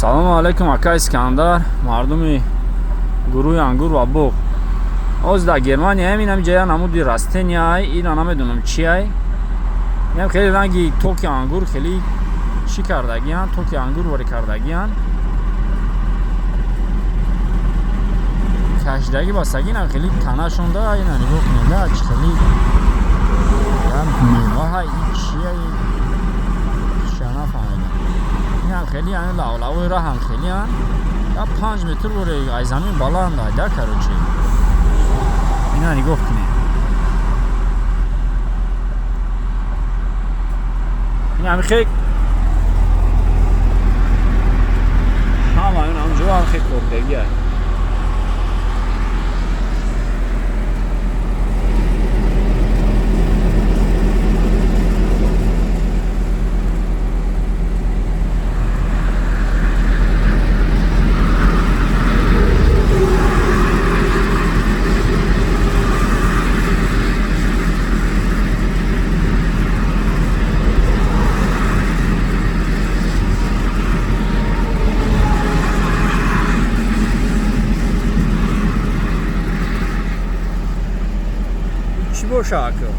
Салому алайкум, ака Искандар, мардуми гурӯҳи ангур ва боғ. Ҳозир дар Германия ҳамин ҳами ҷая намуди растения, ина намедонам чи ай. Инам хеле ранги токи ангур, хеле чӣ кардагиян, токи ангур вори кардагиян. Кашидаги бастаги, инам хеле танашонда, ина нигоҳ кунед, да, чи хеле мева ҳай, чия, ча нафаҳмидам. Инам хеле ҳамин лавлавои раҳам хелеан. Я 5 метр боре ай замин баланд ай, да, короче. Ина нигоҳ кунед. Ин ҳами хел ҳама ин ҳамҷо ҳам хел кордагӣ ай. Чӣ боша, ака?